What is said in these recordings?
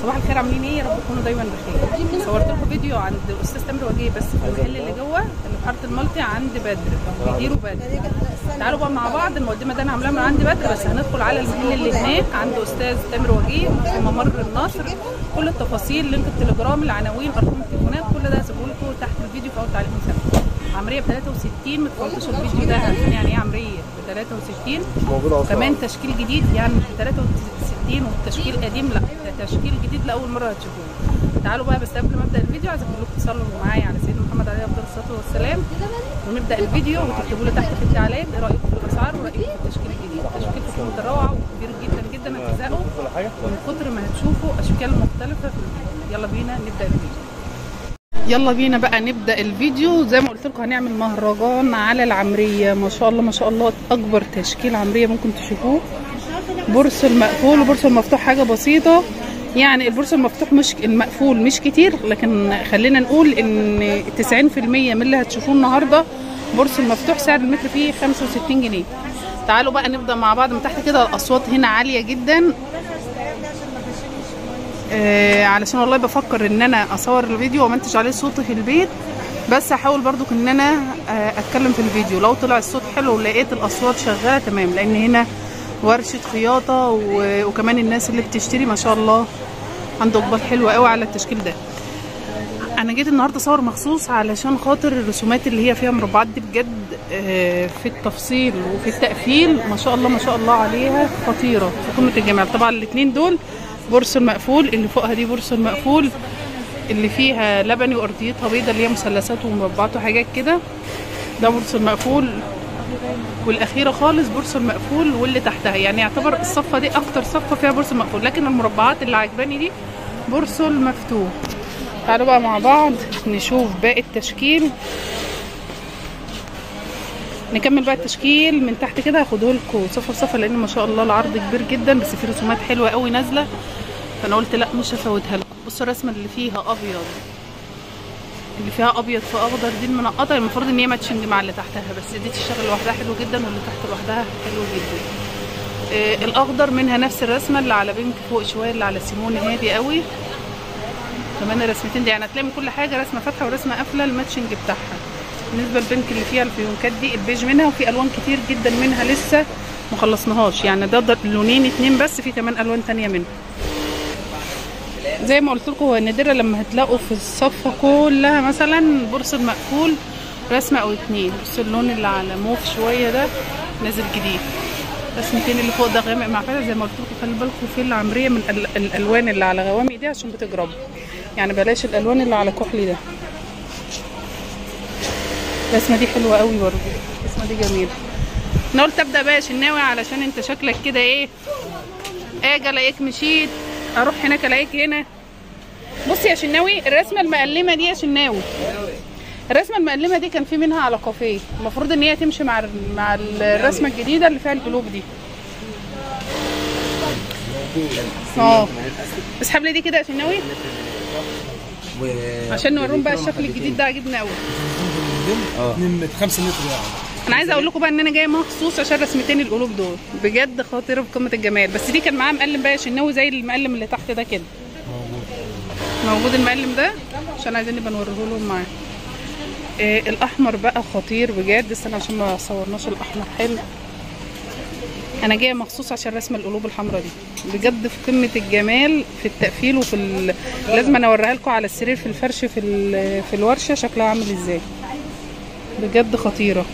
صباح الخير، عاملين ايه؟ يا رب تكونوا دايما بخير. صورت لكم فيديو عند الاستاذ تامر وجيه بس في المحل اللي جوه اللي في حارة المالطي عند بدر، بيديروا بدر. تعالوا بقى مع بعض، المقدمة ده انا عاملاها من عند بدر، بس هندخل على المحل اللي هناك عند استاذ تامر وجيه في ممر النصر. كل التفاصيل، link التليجرام، العناوين، ارقام التليفونات، كل ده هسيبه لكم تحت الفيديو في اول تعليق مثبت. عمرية ب 63، ما تفوتوش الفيديو ده، عارفين يعني ايه عمرية ب 63؟ كمان تشكيل جديد، يعني مش ب 63 والتشكيل قديم، لا ده تشكيل جديد لاول مرة هتشوفوه. تعالوا بقى، بس قبل ما ابدا الفيديو عايزه كلكم تصلوا معايا على سيدنا محمد عليه افضل الصلاة والسلام، ونبدا الفيديو وتكتبوا لي تحت في التعليقات ايه رايكم في الاسعار ورايكم في التشكيل الجديد. التشكيل في قمة الروعة وكبير جدا جدا، هتزهقوا من كتر ما هتشوفوا اشكال مختلفة في الفيديو. يلا بينا نبدا الفيديو. يلا بينا بقى نبدا الفيديو. زي ما قلت لكم هنعمل مهرجان على العمرية. ما شاء الله ما شاء الله، اكبر تشكيل عمرية ممكن تشوفوه. بورس المقفول وبورس المفتوح حاجة بسيطة، يعني البورس المفتوح مش المقفول مش كتير، لكن خلينا نقول ان 90% من اللي هتشوفوه النهارده بورس المفتوح. سعر المتر فيه 65 جنيه. تعالوا بقى نبدا مع بعض من تحت كده. الاصوات هنا عالية جدا، علشان والله بفكر ان انا اصور الفيديو ومنتج عليه صوتي في البيت، بس هحاول برضو ان انا اتكلم في الفيديو. لو طلع الصوت حلو ولقيت الاصوات شغالة تمام، لان هنا ورشه خياطة وكمان الناس اللي بتشتري ما شاء الله عنده اقبال حلو قوي على التشكيل ده. انا جيت النهارده اصور مخصوص علشان خاطر الرسومات اللي هي فيها مربعات دي، بجد في التفصيل وفي التقفيل ما شاء الله ما شاء الله عليها، خطيرة في قمة الجمال. طبعا الاثنين دول بورس المقفول، اللي فوقها دي بورس المقفول اللي فيها لبني وارضيتها بيضة اللي هي مثلثات ومربعات وحاجات كده، ده بورس المقفول. والاخيرة خالص بورس المقفول واللي تحتها، يعني يعتبر الصفة دي اكتر صفة فيها بورس المقفول، لكن المربعات اللي عجباني دي بورس المفتوح. تعالوا بقى مع بعض نشوف باقي التشكيل، نكمل بقى التشكيل من تحت كده. هاخده لكم صفة صفة لان ما شاء الله العرض كبير جدا، بس في رسومات حلوة قوي نازله، فانا قلت لا مش هفوتها لكم. بصوا الرسمة اللي فيها ابيض، اللي فيها ابيض في اخضر دي المنقطه، المفروض ان هي matching مع اللي تحتها، بس دي تشتغل لوحدها حلو جدا، واللي تحت لوحدها حلو جدا. الاخضر منها نفس الرسمة اللي على pink فوق شوية، اللي على سيمون هادي قوي. كمان الرسمتين دي يعني هتلاقي من كل حاجة رسمه فاتحة ورسمه قافله ال matching بتاعها. بالنسبة لل pink اللي فيها الفيونكات دي البيج منها، وفي الوان كتير جدا منها لسه ما خلصناهاش، يعني ده لونين اتنين بس، في كمان الوان تانية منها. زي ما قلت لكم هو نادرا لما هتلاقوا في الصفة كلها مثلا بورس المقفول رسمه او اتنين. بصوا اللون اللي على موف شوية ده نازل جديد، رسمتين اللي فوق ده غامق مع فاتح. زي ما قلت لكم خلي بالكم في العمرية من الالوان اللي على غوامق دي عشان بتجرب، يعني بلاش الالوان اللي على كحلي ده. الرسمة دي حلوة قوي برضه، الرسمة دي جميلة. انا قلت ابدا بقى يا شناوي علشان انت شكلك كده ايه، اجي الاقيك مشيت، اروح هناك الاقيك هنا. بصي يا شناوي الرسمة المقلمه دي يا شناوي، الرسمة المقلمه دي كان في منها على كافيه، المفروض ان هي تمشي مع الرسمة الجديدة اللي فيها القلوب دي. اه اسحب لي دي كده يا شناوي عشان نوريهم بقى الشكل الجديد ده، عجبني قوي. 5 متر يعني. انا عايزه اقول لكم بقى ان انا جاية مخصوص عشان رسمتين القلوب دول، بجد خطيرة في قمة الجمال. بس دي كان معاها مقلم بقى يا شناوي زي المقلم اللي تحت ده كده، موجود المقلم ده عشان عايزين نبقى نوريه لهم معاه. الاحمر بقى خطير بجد، استنى عشان ما صورناش الاحمر حلو. انا جاية مخصوص عشان رسم القلوب الحمراء دي، بجد في قمة الجمال في التقفيل وفي لازم انا اوريها لكم على السرير في الفرش في الورشة شكلها عامل ازاي، بجد خطيرة.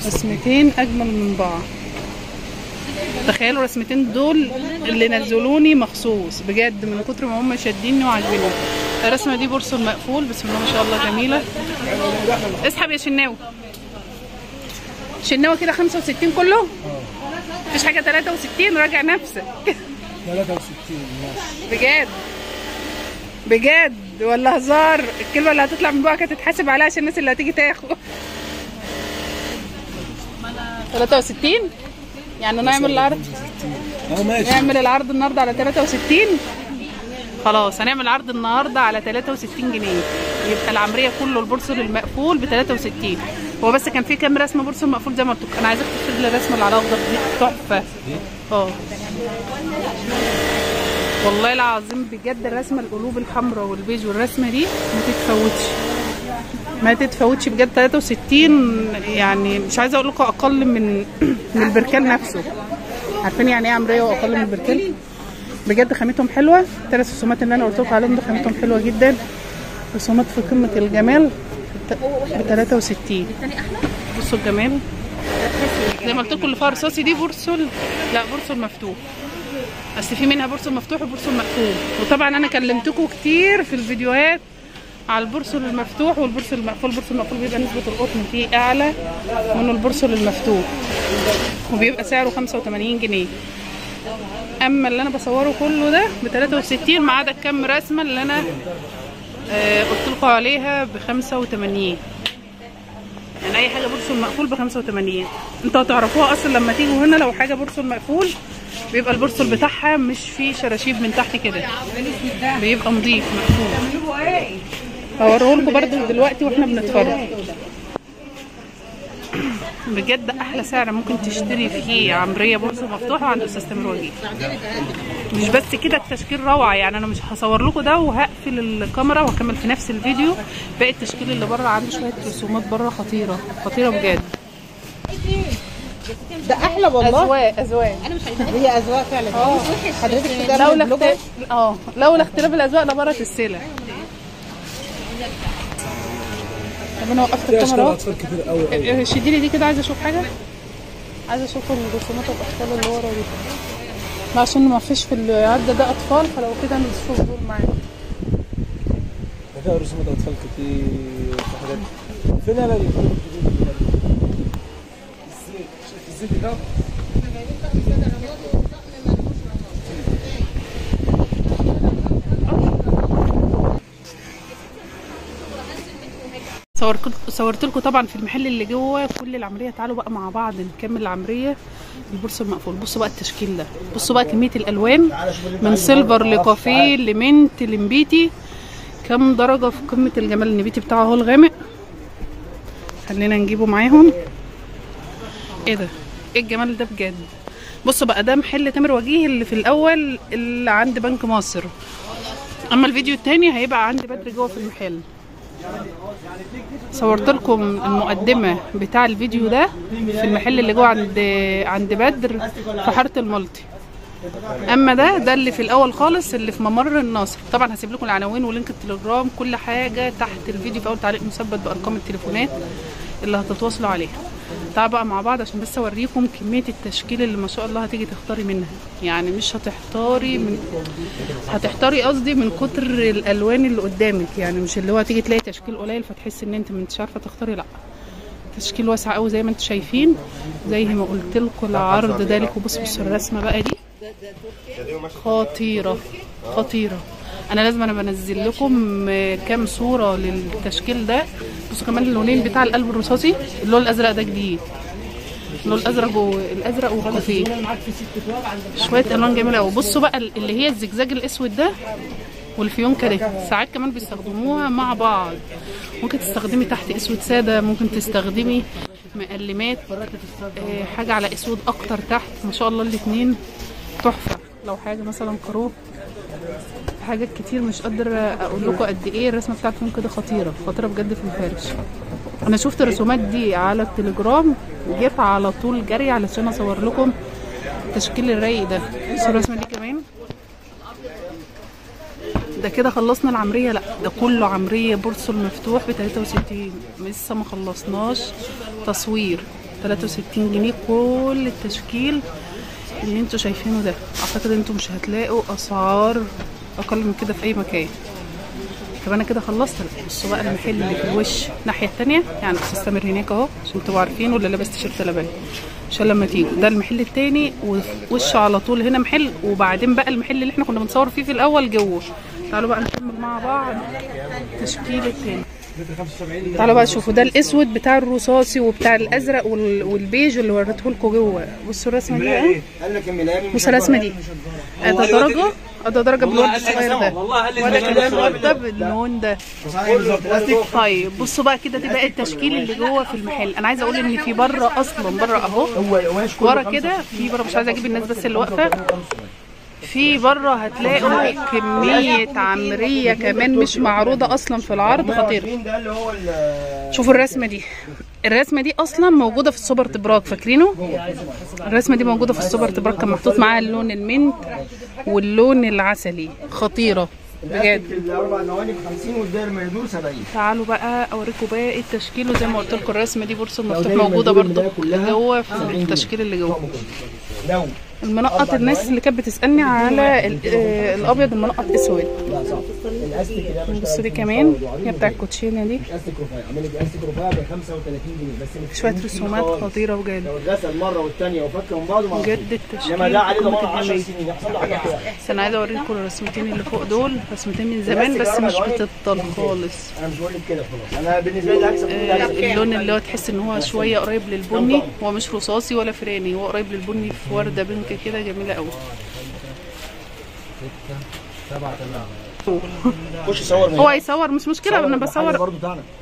رسمتين اجمل من بعض، تخيلوا الرسمتين دول اللي نزلوني مخصوص بجد من كتر ما هم شاديني وعاجبيني. الرسمة دي بورس المقفول بسم الله ما شاء الله جميلة. اسحب يا شناوي. شناوي كده 65 كله؟ مفيش حاجة 63، راجع نفسك. 63 ماشي. بجد بجد ولا هزار؟ الكلمة اللي هتطلع من بقك هتتحاسب عليها عشان الناس اللي هتيجي تاخد. 63 يعني نعمل العرض، نعمل العرض النهارده على 63. خلاص هنعمل عرض النهارده على 63 جنيه، يبقى العمرية كله البورسل المقفول ب 63. هو بس كان في كام رسمه بورسل مقفول زي ما قلت لكم. انا عايزاك تفرد لي الرسمة اللي على الاخضر دي تحفة. اه والله العظيم بجد الرسمة القلوب الحمراء والبيج والرسمه دي ما تتفوتش، ما تتفوتش بجد. 63 يعني مش عايزه اقول لكم اقل من البركان نفسه. عارفين يعني ايه عمرية واقل من البركان؟ بجد خامتهم حلوة. الثلاث رسومات اللي انا قلت لكم عليهم دول خامتهم حلوة جدا، رسومات في قمة الجمال ب 63. بصوا الجمال زي ما قلت لكم اللي فيها رصاصي دي برسل، لا برسل مفتوح، اصل في منها برسل مفتوح وبرسل مقفول. وطبعا انا كلمتكم كتير في الفيديوهات على البرسل المفتوح والبرسل المقفول. البرسل المقفول بيبقى نسبه القطن فيه اعلى من البرسل المفتوح، وبيبقى سعره 85 جنيه. اما اللي انا بصورة كله ده ب 63، ما عدا كام رسمه اللي انا قلت لكم عليها ب 85. يعني اي حاجة برسل مقفول ب 85. انتوا هتعرفوها اصلا لما تيجوا هنا. لو حاجة برسل مقفول بيبقى البرسل بتاعها مش فيه شراشيب من تحت كده، بيبقى نظيف مقفول. هوريهولكوا برده دلوقتي واحنا بنتفرج. بجد احلى سعر ممكن تشتري فيه عمرية برسل مفتوحة عند استاذ تامر وجيه. مش بس كده، التشكيل روعه. يعني انا مش هصور لكم ده وهقفل الكاميرا وهكمل في نفس الفيديو باقي التشكيل اللي بره. عنده شوية رسومات بره خطيرة خطيرة بجد. ده احلى والله. اذواق اذواق، انا مش عايزاها، هي اذواق فعلا. حضرتك كده لولا لولا اختلاف الاذواق لبرت السلع. طب انا وقفت الكاميرا اهو. شدي لي دي كده، عايزه اشوف حاجة، عايزه اشوف الرسومات الاطفال اللي ورا دي، عشان ما فيش في العدة ده اطفال، فلو كده نشوف دول معانا. ده فيها رسومات اطفال كتير في حاجات. فين انا الزيت ده؟ صورت لكم طبعا في المحل اللي جوه كل العملية. تعالوا بقى مع بعض نكمل العملية. البورصة المقفول، بصوا بقى التشكيل ده، بصوا بقى كمية الالوان من silver لكافيه ل mint لنبيتي، كم درجه في قمة الجمال. النبيتي بتاعه اهو الغامق، خلينا نجيبه معاهم. ايه ده، ايه الجمال ده بجد. بصوا بقى ده محل تامر وجيه اللي في الاول اللي عند بنك مصر، اما الفيديو الثاني هيبقى عند بدر جوه في المحل. صورت لكم المقدمة بتاع الفيديو ده في المحل اللي جوه عند بدر في حارة المالطي. اما ده اللي في الاول خالص اللي في ممر النصر. طبعا هسيب لكم العناوين و link التليجرام، كل حاجة تحت الفيديو في اول تعليق مثبت بارقام التليفونات اللي هتتواصلوا عليها. تعالوا بقى مع بعض عشان بس اوريكم كمية التشكيل اللي ما شاء الله هتيجي تختاري منها. يعني مش هتحتاري من هتحتاري قصدي من كتر الالوان اللي قدامك. يعني مش اللي هو هتيجي تلاقي تشكيل قليل فتحسي ان انت مش عارفه تختاري، لا تشكيل واسع قوي زي ما انتم شايفين. زي ما قلت لكم العرض ده لكم. بصوا بصوا الرسمة بقى دي خطيرة خطيرة. انا لازم انا بنزل لكم كام صوره للتشكيل ده. بصوا كمان اللونين بتاع القلب الرصاصي، اللون الازرق ده جديد، اللون الازرق والازرق والكافيه، شوية الوان جميلة قوي. بصوا بقى اللي هي الزجزاج الاسود ده والفيونكه ده ساعات كمان بيستخدموها مع بعض. ممكن تستخدمي تحت اسود ساده، ممكن تستخدمي مقلمات، حاجة على اسود اكتر تحت. ما شاء الله الاثنين تحفة. لو حاجة مثلا كروب، حاجات كتير مش قادرة اقول لكم قد ايه الرسمة بتاعتهم كده خطيرة خطيرة بجد في الفرش. انا شفت الرسومات دي على التليجرام وجيت على طول جري علشان اصور لكم التشكيل الرايق ده. بصوا الرسمة دي كمان. ده كده خلصنا العمرية، لا ده كله عمرية برسل مفتوح ب 63، لسه ما خلصناش تصوير. 63 جنيه كل التشكيل اللي انتوا شايفينه ده. اعتقد انتوا مش هتلاقوا اسعار اقل من كده في اي مكان. طب انا كده خلصت. بصوا بقى المحل اللي في الوش الناحية الثانية، يعني استاذ تامر هناك اهو عشان تبقوا عارفين، ولا لابس تيشيرت لبني عشان لما تيجوا. ده المحل الثاني ووش على طول هنا محل، وبعدين بقى المحل اللي احنا كنا بنصور فيه في الاول جوه. تعالوا بقى نكمل مع بعض التشكيل الثاني. تعالوا بقى شوفوا ده الاسود بتاع الرصاصي وبتاع الازرق والبيج اللي وريته لكم جوه. بصوا الرسمة دي بقى، بصوا الرسمة دي، ده درجه، ده درجه بالورد الصغير ده، وده كمان ورده باللون ده. طيب بصوا بقى كده دي بقى التشكيل اللي جوه في المحل. انا عايزه اقول ان في بره اصلا، بره اهو ورا كده في بره، مش عايزه اجيب الناس بس اللي واقفة. في بره هتلاقوا كمية عمرية كمان مش معروضة اصلا في العرض، خطيرة. شوفوا الرسمة دي، الرسمة دي اصلا موجودة في السوبر تبراك، فاكرينه؟ الرسمة دي موجودة في السوبر تبراك، كان محطوط معاها اللون ال mint واللون العسلي، خطيرة بجد. الاربع نواني ب 50 والداير ما يدور 70. تعالوا بقى اوريكم باقي التشكيل، وزي ما قلت لكم الرسمة دي بورصة المفتوح موجودة برضو جوه في التشكيل اللي جوه. المنقط، الناس اللي كانت بتسالني على الابيض المنقط اسود. بصوا دي كمان هي بتاع الكوتشينه دي، شوية رسومات خطيرة بجد. لو اتغسل مرة والثانية وفك من بعضه بجد التشكيل. انما ده عليه ضمان 10 سنين يحصل له حاجة. بس انا عايزه اوريكم الرسمتين اللي فوق دول، رسمتين من زمان بس مش بتبطل خالص. انا مش بقول لك كده خلاص، انا بالنسبة لي هكسب. اللون اللي هو تحس ان هو شوية قريب للبني، هو مش رصاصي ولا فراني، هو قريب للبني في ورده بينك كده، جميلة قوي. 6 7 8. خش صور، هو يصور مش مشكلة، انا بصور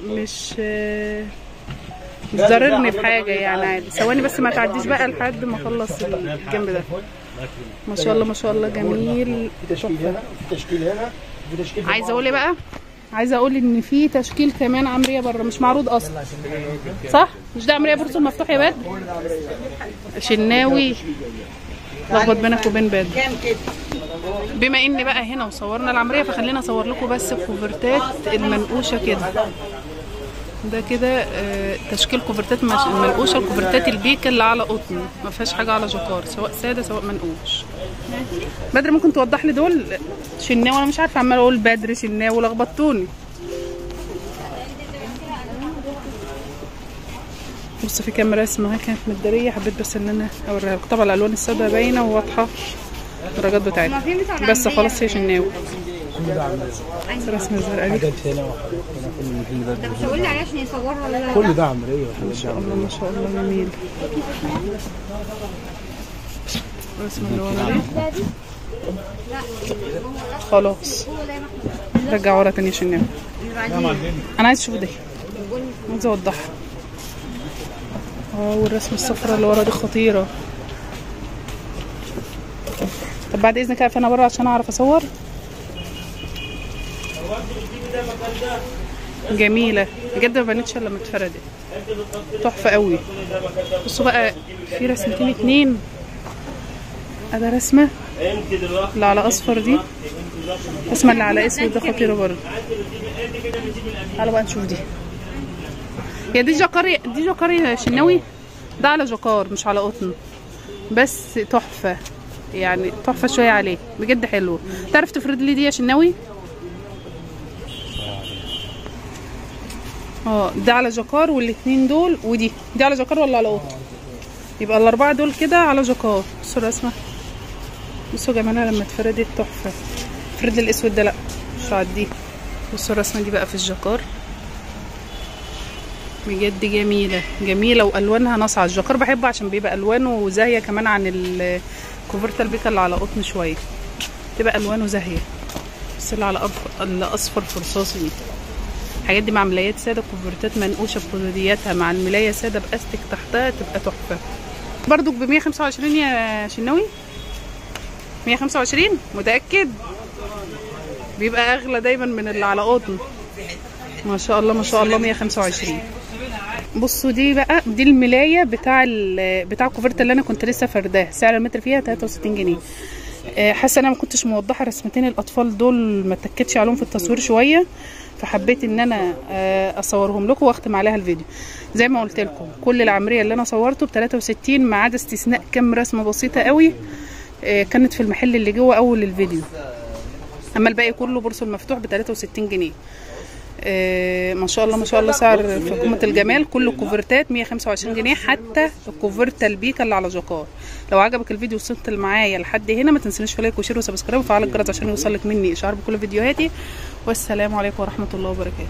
مش ضررني في حاجة يعني، عادي. ثواني بس ما تعديش بقى لحد ما اخلص الجنب ده. ما شاء الله ما شاء الله جميل. في تشكيل هنا، في تشكيل هنا، في تشكيل. عايزه اقول ايه بقى؟ عايزه اقول ان في تشكيل كمان عمرية بره مش معروض اصلا، صح؟ مش ده عمرية بورصة المفتوح يا بدر؟ شناوي، لخبط بينك وبين بدر. بما ان بقى هنا وصورنا العمرية، فخلينا اصور لكم بس الكوفرتات المنقوشه كده. ده كده تشكيل كوفرتات المنقوشه، الكوفرتات البيكه اللي على قطن، ما فيهاش حاجة على جكار، سواء ساده سواء منقوش. بدر ممكن توضح لي دول؟ شناوي، انا مش عارفه، عماله اقول بدر شناوي لخبطتوني. بص في كام رسمه اهي كانت متداريه، حبيت بس ان انا اوريها لكم. طبعا الالوان السوداء باينة وواضحة الدرجات بتاعتها، بس خلاص هي شناوي. الرسمة الزرقاء دي حاجات هنا وحاجات هنا في المحل ده. طب مش هقول لي عليه عشان يصورها ولا؟ كل ده عمرية. ما شاء الله ما شاء الله جميل. الرسمة اللي ورا دي خلاص رجع ورا تاني شناوي. انا عايز اشوف دي، عايزه اوضحها. والرسمه الصفراء اللي ورا دي خطيرة. طب بعد اذنك اقف انا بره عشان اعرف اصور. جميلة بجد، ما بانتش الا لما اتفردت، تحفة قوي. بصوا بقى في رسمتين اتنين، ادي رسمه اللي على اصفر دي، الرسمة اللي على اسود ده خطيرة برضه. تعالوا بقى نشوف دي. يا دي جاكاري، دي جاكاري شناوي، ده على جاكار مش على قطن، بس تحفة يعني، تحفة شوية عليه بجد حلو. تعرف تفرد لي دي يا شناوي؟ ده على جاكار، والاتنين دول، ودي دي على جاكار ولا على قطن؟ يبقى الاربعة دول كده على جاكار. بصوا الرسمة، بصوا جمالها لما اتفردت تحفة. فرد الاسود ده لا مش هعديه. بصوا الرسمة دي بقى في الجاكار بجد جميلة جميلة، والوانها ناصعه. الجاكار بحبه عشان بيبقى الوانه زاهيه كمان عن الكوفرتا البيكا اللي على قطن شوية، تبقى الوانه زاهيه. بس اللي على الاصفر فرصاصي دي، الحاجات دي مع ملايات ساده، كوفرتات منقوشه بخدودياتها مع الملايه ساده باستك تحتها، تبقى تحفة. برضو ب 125 يا شناوي؟ 125 متاكد؟ بيبقى اغلى دايما من اللي على قطن. ما شاء الله ما شاء الله 125. بصوا دي بقى، دي الملايه بتاع الكوفرته اللي انا كنت لسه فرداها، سعر المتر فيها 63 جنيه. حاسه انا ما كنتش موضحة رسمتين الاطفال دول، ما اتكتش عليهم في التصوير شوية، فحبيت ان انا اصورهم لكم واختم عليها الفيديو. زي ما قلت لكم كل العمرية اللي انا صورته ب 63، ما عدا استثناء كام رسمه بسيطة قوي كانت في المحل اللي جوه اول الفيديو، اما الباقي كله بورصة المفتوح ب 63 جنيه. ما شاء الله ما شاء الله سعر في قمة الجمال. كل الكوفرتات 125 جنيه، حتى الكوفرته البيكا اللي على جاكار. لو عجبك الفيديو وصلت معايا لحد هنا، ما تنسونيش في like و share و subscribe وفعل الجرس عشان يوصلك مني اشعار بكل فيديوهاتي. والسلام عليكم ورحمة الله وبركاته.